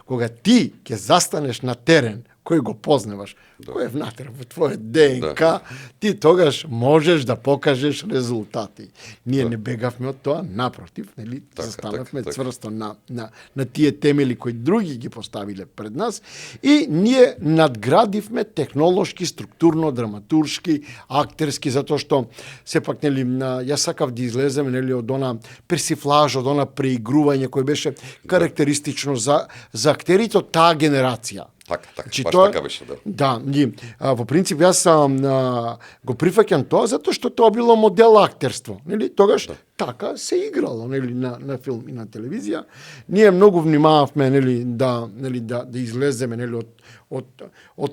Кога ти ќе застанеш на терен кој го познаваш, кој е внатре во твоје ДНК, ти тогаш можеш да покажеш резултати. Ние не бегавме од тоа, напротив, нели, застанавме цврсто на тие темели кои други ги поставиле пред нас и ние надградивме технолошки, структурно, драматуршки, актерски, затоа што сепак нели јас сакав да излезем нели од она персифлаж, од она преигрување кој беше карактеристично за актерите од таа генерација. Така, Значи, баш така беше, да. Да, во принцип јас го прифаќам тоа затоа што тоа било модел актерство, нели? Тогаш така се играло, нели, на филм и на телевизија. Ние многу внимававме, нели, да излеземе, нели, од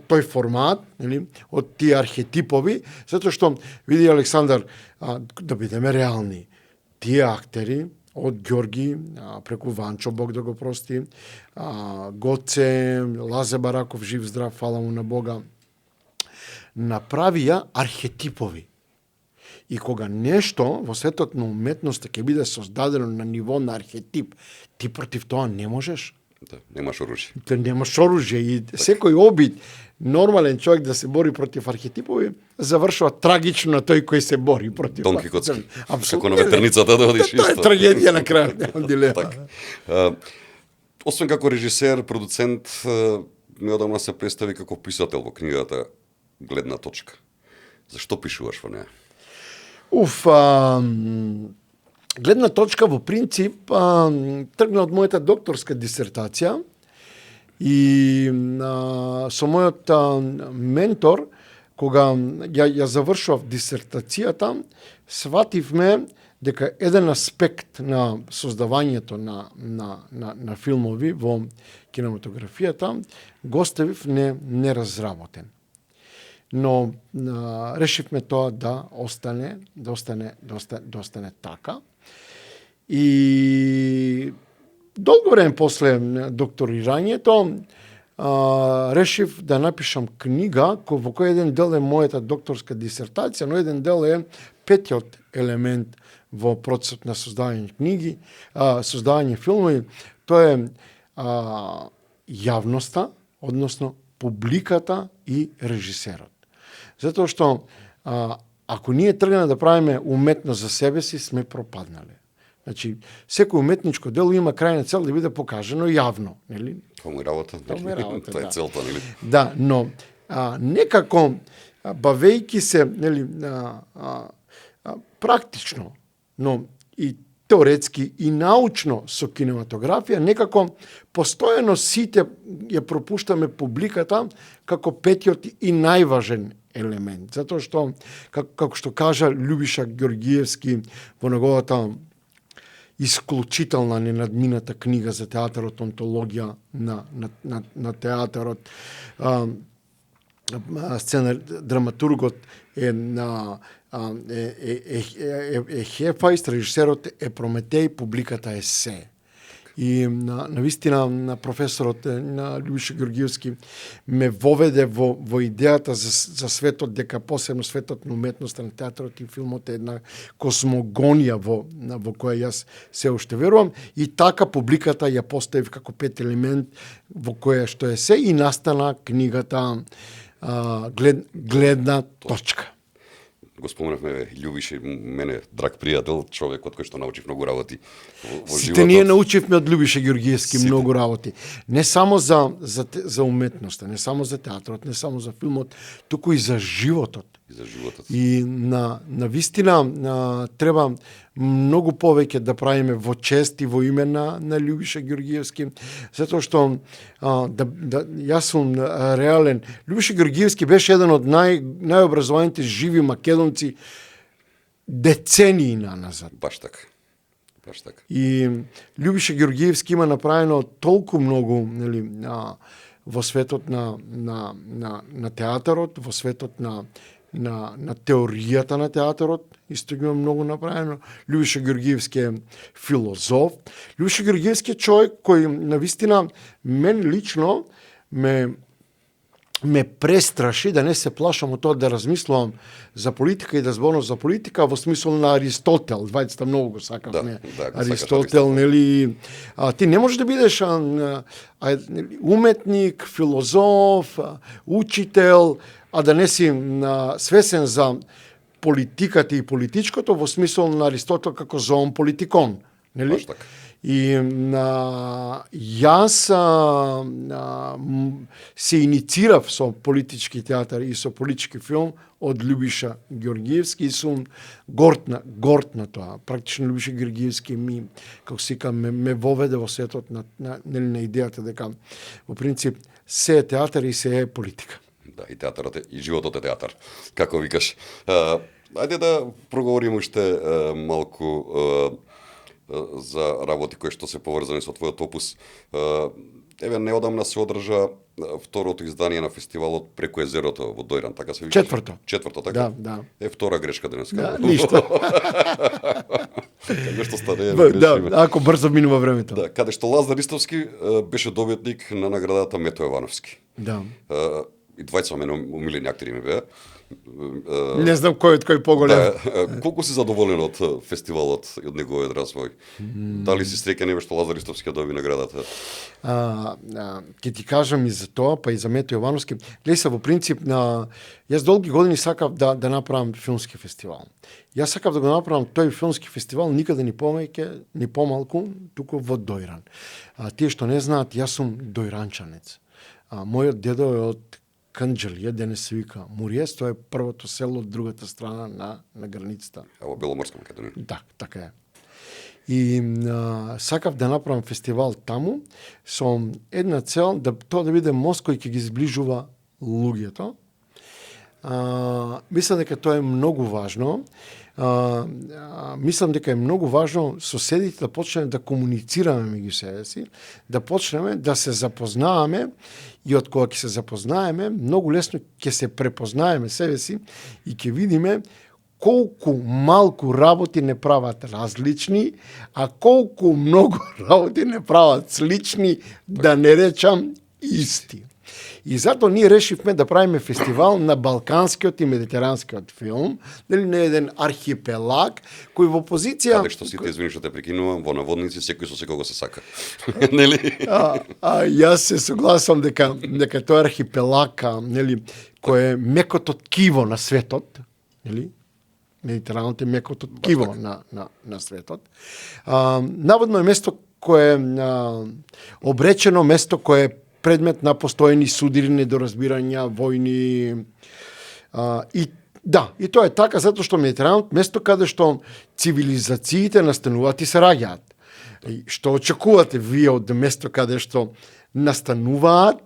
тој формат, нели, од тие архетипови, затоа што види Александар, да бидеме реални. Тие актери од Ѓорги, преку Ванчо, Бог да го прости, Гоце, Лазе Бараков, жив здрав, фала му на Бога, направија архетипови. И кога нешто во светот на уметноста ќе биде создадено на ниво на архетип, ти против тоа не можеш. Да, немаш оружје. Ти немаш оружје и секој обид нормален човек да се бори против архетипови завршува трагично на тој кој се бори против. Дон Кихотски. Како на ветерницата да одиш исто. Тоа е трагедија на крајот, нема дилема. Освен како режисер, продуцент, неодамна се представи како писател во книгата Гледна точка. Зашто пишуваш во неа? Гледна точка во принцип тргна од мојата докторска дисертација и со мојот ментор, кога ја завршував дисертацијата, свативме дека еден аспект на создавањето на филмови во кинематографијата го оставив неразработен. Но решивме тоа да остане така. И долго време после докторирањето решив да напишам книга во кој еден дел е мојата докторска дисертација, но еден дел е петиот елемент во процесот на создавање книги, создавање филмови. Тоа е јавноста, односно публиката и режисерот. Затоа што ако ние тргнеме да правиме уметност за себе си, сме пропаднале. Значи, секој уметничко дело има крајна цел да биде покажано јавно, нели? Тоа му е работа. Тоа е целта, нели? Да, но некако бавејќи се, нели, практично, но и теоретски и научно со кинематографија, некако постојано сите ја пропуштаме публиката како петиот и најважен елемент. Затоа што, како што кажа Љубиша Ѓоргиевски во неговата исклучителна ненадмината книга за театарот, онтологија на театарот, драматургот е Хефајст, режисерот е Прометеј, публиката е се. И навистина на професорот на Љубиша Ѓоргиевски ме воведе во идејата за светот, дека посебно светот на уметноста, на театарот и филмот е една космогонија во која јас се уште верувам, и така публиката ја поставив како пет елемент во која што е се и настана книгата Гледна точка. Го споменавме Љубише, мене драг пријател, човек од кој што научив многу работи во животот. Сите ние научивме од Љубиша Ѓоргиевски многу работи. Не само за уметноста, не само за театрот, не само за филмот, туку и за животот. И на вистина треба многу повеќе да правиме во чест и во име на Љубиша Ѓоргиевски, затоа што јас сум реален. Љубиша Ѓоргиевски беше еден од најобразованите живи македонци децении назад. Баш така. И Љубиша Ѓоргиевски има направено толку многу, нели, во светот на театарот, во светот на теоријата на театарот, исто ги има многу направено. Љубиша Ѓоргиевски е филозоф. Љубиша Ѓоргиевски е човек кој навистина мен лично ме ме престраши да не се плашам од тоа да размислувам за политика и да зборам за политика во смисол на Аристотел. Двајцата многу го сакавме. Да, го Аристотел, нели, ти не можеш да бидеш уметник, филозоф, учител, а да не си свесен за политиката и политичкото во смисол на Аристотел како зоон политикон. Нели? Баш така. И јас се иницирав со политички театар и со политички филм од Љубиша Ѓоргиевски и сум горд на тоа. Практично Љубиша Ѓоргиевски ми, како се вика, ме воведе во светот на идејата дека во принцип се е театар и се е политика. Да, и театарот и животот е театар. Како викаш. Ајде да проговориме уште малку за работи кои што се поврзани со твојот опус. Еве неодамна се одржа второто издание на фестивалот Преку езерото во Дојран, така се викаш? Четврто, така? Да. Е втора грешка денеска. Да, ништо. Нешто стане, да, ако брзо минува времето. Да, каде што Лазар Ристовски беше добитник на наградата Мето Јовановски. Да. И двајца мене умилени актери ми беа. Не знам кој од кој поголем. Да, колку си задоволен од фестивалот и од неговиот развој? Дали си среќен еве што Лазар Ристовски доби наградата? Ќе ти кажам и за тоа, па и за Мето Јовановски. Гледај се, во принцип, јас долги години сакав да направам филмски фестивал. Јас сакав да го направам тој филмски фестивал никаде ни повеќе, ни помалку, туку во Дојран. Тие што не знаат, јас сум дојранчанец. Мојот дедо е од Кнџалија, денес се вика Муриес, тоа е првото село од другата страна на границата. Во Беломорска Македонија. Да, така е. И сакав да направам фестивал таму со една цел да тоа да биде мост кој ќе ги зближува луѓето. Мислам дека тоа е многу важно. Мислам дека е многу важно соседите да почнеме да комуницираме меѓу себе си, да почнеме да се запознаваме и од кога ќе се запознаеме, многу лесно ќе се препознаеме себе си и ќе видиме колку малку работи не прават различни, а колку многу работи не прават слични, да не речам исти. И затоа ние решивме да правиме фестивал на балканскиот и медитеранскиот филм, нели, на еден архипелаг кој во позиција... Каде што сите, извини што те прекинувам, во наводници секој со секого се сака. Нели? Јас се согласам дека тој архипелаг, нели, кој е мекото ткиво на светот, нели? Медитеранот е мекото ткиво на светот. Наводно е место кое е обречено, место кое е предмет на постојани судири, недоразбирања, војни. И тоа е така затоа што Медитеранот место каде што цивилизациите настануваат и се раѓаат. Што очекувате вие од место каде што настануваат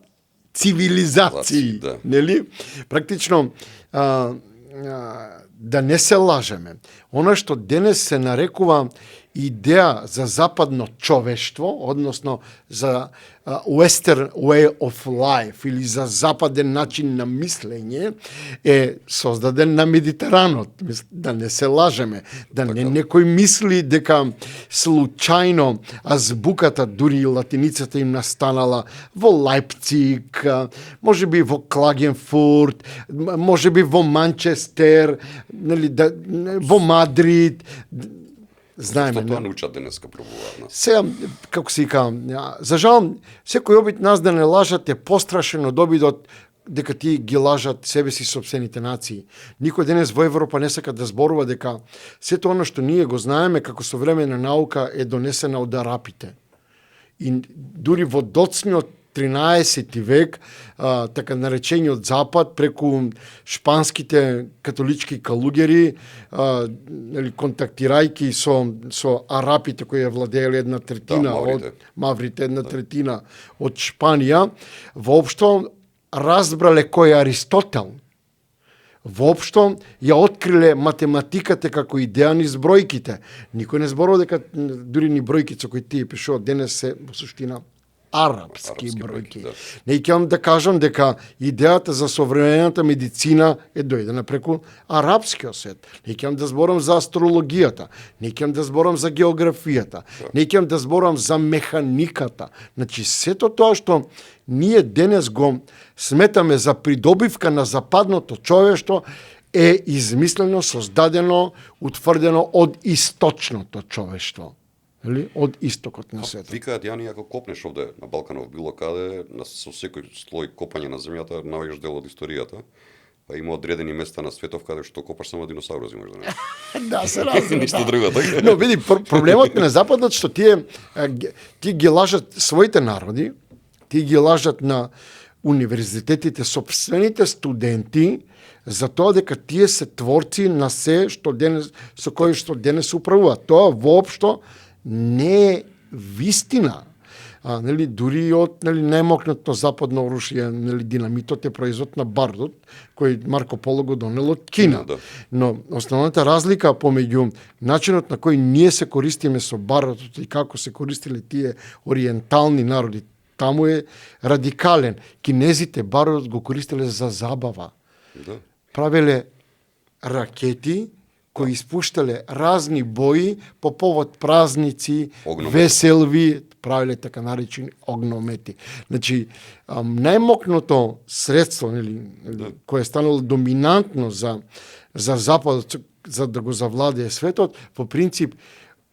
цивилизации, да. Нели? Практично да не се лажеме. Она што денес се нарекува идеја за западно човештво, односно за Western way of life или за западен начин на мислење, е создаден на Медитеранот. Да не се лажеме, да не некој мисли дека случајно азбуката, дури и латиницата им настанала во Лајпциг, можеби во Клагенфурт, можеби во Манчестер, нели, во Мадрид. Знаеме. Што тоа научат денеска пробуваат нас. Сега, како се вика, за жал, секој обид нас да не лажат е пострашен од обидот дека ти ги лажат себе си сопствените нации. Никој денес во Европа не сака да зборува дека сето оно што ние го знаеме како современа наука е донесена од арапите. И дури во доцниот 13 век, така наречениот Запад, преку шпанските католички калуѓери, контактирајќи со арапите кои ја владееле една третина од маврите, една третина од Шпанија, воопшто разбрале кој е Аристотел. Воопшто ја откриле математиката како идеја низ бројките. Никој не зборува дека дури ни бројките кои тие пишуваат денес се во суштина арапски Арапски бројки. да. Не ќе да кажам дека идејата за современата медицина е дојдена преку арапскиот свет. Не ќе да зборам за астрологијата, не ќе да зборам за географијата, не ќе да зборам за механиката. Значи сето тоа што ние денес го сметаме за придобивка на западното човештво е измислено, создадено, утврдено од источното човештво. Или од истокот на светот. Викаат, Јани, ако копнеш овде на Балканов било каде, со секој слој копање на земјата, наоѓаш дел од историјата, па има одредени места на светов каде што копаш само диносауруси можеш да најдеш. Да, се разбира. Ништо друго, така? Но види, проблемот на Западот што тие ги лажат своите народи, тие ги лажат на универзитетите собствените студенти за тоа дека тие се творци на се што денес со кои што денес управуваат. Тоа воопшто не е вистина. Нели, дури од најмокнато западно оружје, динамитот е производ на бардот, кој Марко Поло го донел од Кина. Да. Но основната разлика помеѓу начинот на кој ние се користиме со бардот и како се користиле тие ориентални народи, таму е радикален. Кинезите бардот го користеле за забава. Да. Правеле ракети кои испуштале разни бои по повод празници, Огномети. веселви, правиле така наречени огномети. Значи, најмокното средство, кое е станало доминантно за Западот, за да го завладее светот, по принцип,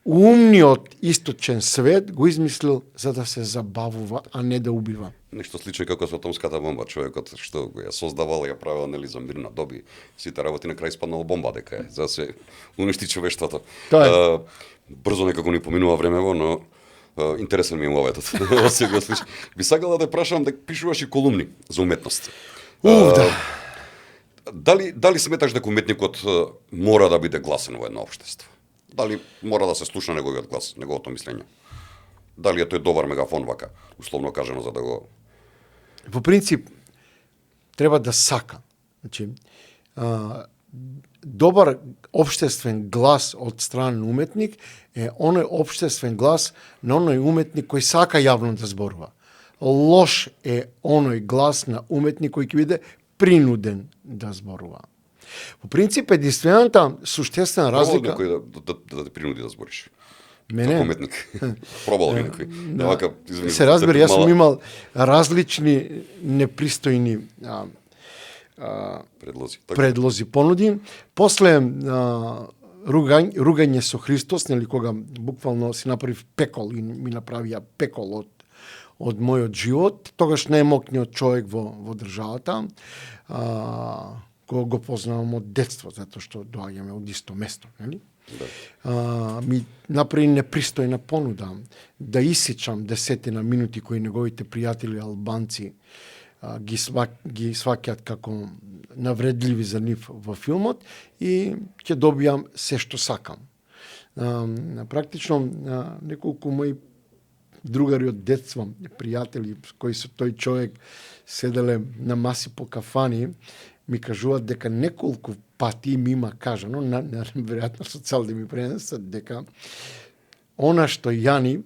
умниот источен свет го измислил за да се забавува, а не да убива. Нешто слично како со атомската бомба, човекот што го ја создавал, ја правил за мир на доби, сите работи на крај испаднала бомба дека е, за да се уништи човештвото. Тоа е. Брзо некако ни поминува времево, но интересен ми е моветот. Се го слиш. Би сакала да те прашам дека пишуваш и колумни за уметност. Да. Дали сметаш дека уметникот мора да биде гласен во едно општество? Дали мора да се слуша неговиот глас, неговото мислење? Дали е тој добар мегафон вака, условно кажано, за да го... Во принцип, треба да сака. Значи, добар општествен глас од страна на уметник е оној општествен глас на оној уметник кој сака јавно да зборува. Лош е оној глас на уметник кој ќе биде принуден да зборува. По принцип, единствената суштествена разлика... Пробал некој да те принуди да збориш? Мене? Како уметник. Пробал ли некој? Да. Вака, извини, Се разбира, јас сум мала имал различни непристојни предлози. Така. предлози, понуди. После ругање со Христос, кога буквално си направив пекол и ми направија пекол од мојот живот, тогаш најмокниот човек во државата, кога го познавам од детство, затоа што доаѓаме од исто место, нели? Да. Ми направи непристојна понуда да исичам 10 минути кои неговите пријатели албанци ги сваќаат како навредливи за нив во филмот и ќе добијам се што сакам. Практично неколку мои другари од детство, пријатели кои со тој човек седеле на маси по кафани, ми кажуваат дека неколку пати ми има кажано, веројатно со цел да ми пренесат, дека она што Јани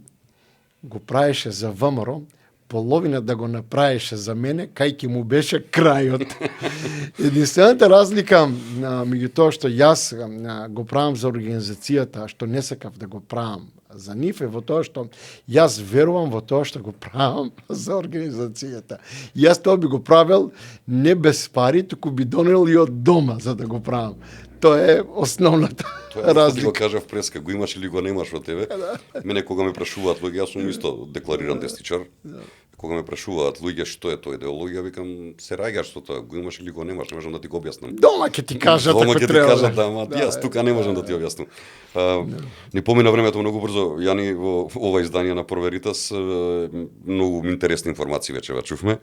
го правеше за ВМРО, половина да го направеше за мене, кај ќе му беше крајот. Единствената разлика меѓу тоа што јас го правам за организацијата, што не сакав да го правам за нив, е во тоа што јас верувам во тоа што го правам за организацијата. Јас тоа би го правил не без пари, туку би донел и од дома за да го правам. Тоа е основната Тоа разлика. го кажав преска, го имаш или го немаш во тебе. Мене кога ме прашуваат луѓе, јас сум исто деклариран десничар. Кога ме прашуваат луѓе што е тоа идеологија, викам се раѓаш со тоа, го имаш или го немаш, не можам да ти го објаснам. Дома ќе ти кажат Дома ако ќе ти треба. кажат, да, ама јас тука не можам да ти објаснам. Ни помина времето многу брзо, Јани, во ова издание на Проверитас, многу интересни информации вече чувме.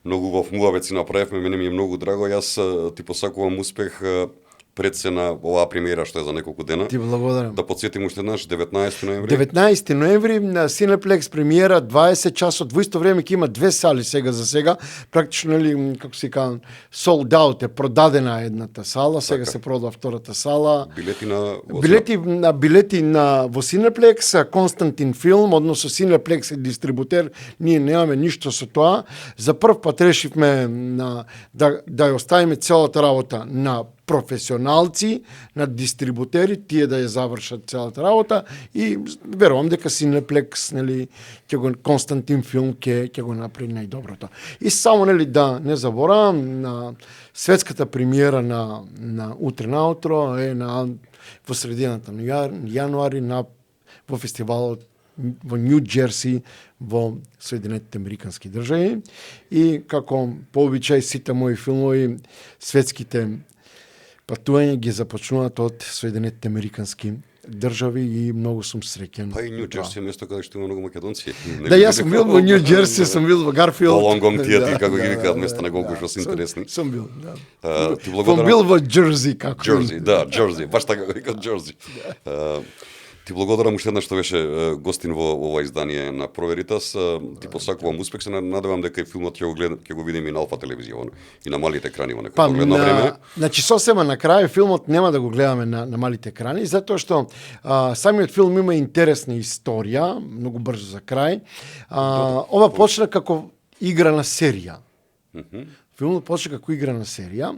Многу во муавет си направивме, мене ми е многу драго, јас ти посакувам успех пред се на оваа премиера што е за неколку дена. Ти благодарам. Да подсетим уште еднаш 19 ноември. 19 ноември на Cineplex премиера 20 часот. Во исто време ќе има две сали сега за сега. Практично нели како се кажа sold out е продадена едната сала, сега Така. се продава втората сала. Билети на Билети на во Cineplex, Константин Филм, односно Cineplex е дистрибутер, ние немаме ништо со тоа. За прв пат решивме да ја оставиме целата работа на професионалци, на дистрибутери, тие да ја завршат целата работа и верувам дека Cineplex, нели, ќе го Константин Филм ќе го направи најдоброто. И само нели да не заборавам на светската премиера на утре наутро е во средината на јануари во фестивалот во Нью Џерси во Соединетите Американски држави и како по обичај сите мои филмови светските патување ги започнуваат од Соединетите Американски држави и многу сум среќен. Па и Нью Џерси е место каде што има многу македонци. Да, јас сум бил во Нью Џерси, сум бил во Гарфилд. Волонгонг тие како ги викаат места на колку што се интересни. Сум бил, да. Ти Сум благодарам. бил во Џерси како. Џерси, да, Џерси, баш така го викаат Џерси. Ти благодарам уште еднаш што беше гостин во ова издание на Проверитас. Ти посакувам успех, се надевам дека и филмот ќе го видиме и на Алфа телевизија и на малите екрани во некој погледно време. Значи сосема на крај филмот нема да го гледаме на малите екрани, затоа што самиот филм има интересна историја, многу брзо за крај. Ова почна како игра на серија. Филмот почна како игра на серија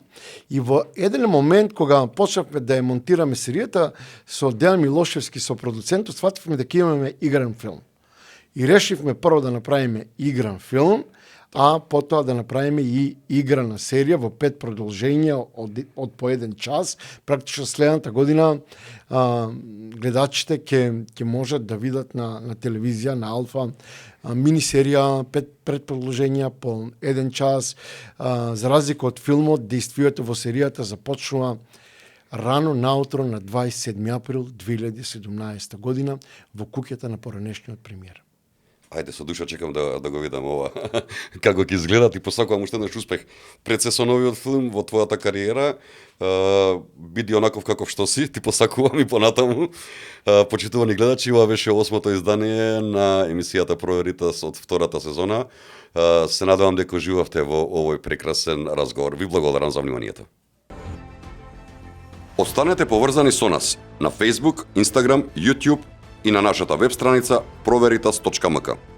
и во еден момент кога почнавме да ја монтираме серијата со Дејан Милошевски со продуцентот, свативме дека имаме игран филм. И решивме прво да направиме игран филм, а потоа да направиме и играна серија во 5 продолженија од по 1 час. Практично следната година гледачите ќе можат да видат на телевизија, на Алфа, мини серија, 5 предпродолженија по 1 час. За разлика од филмот, действието во серијата започнува рано наутро на 27 април 2017 година во куќата на поранешниот премиер. Ајде, со душа чекам да го видам ова. Како ќе изгледа, ти посакувам уште еднаш успех пред се со новиот филм во твојата кариера. Биди онаков каков што си, ти посакувам и понатаму. Почитувани гледачи, ова беше 8-то издание на емисијата Проверитас од втората сезона. Се надевам дека уживавте во овој прекрасен разговор. Ви благодарам за вниманието. Останете поврзани со нас на Facebook, Instagram, YouTube и на нашата веб страница proveritas.mk.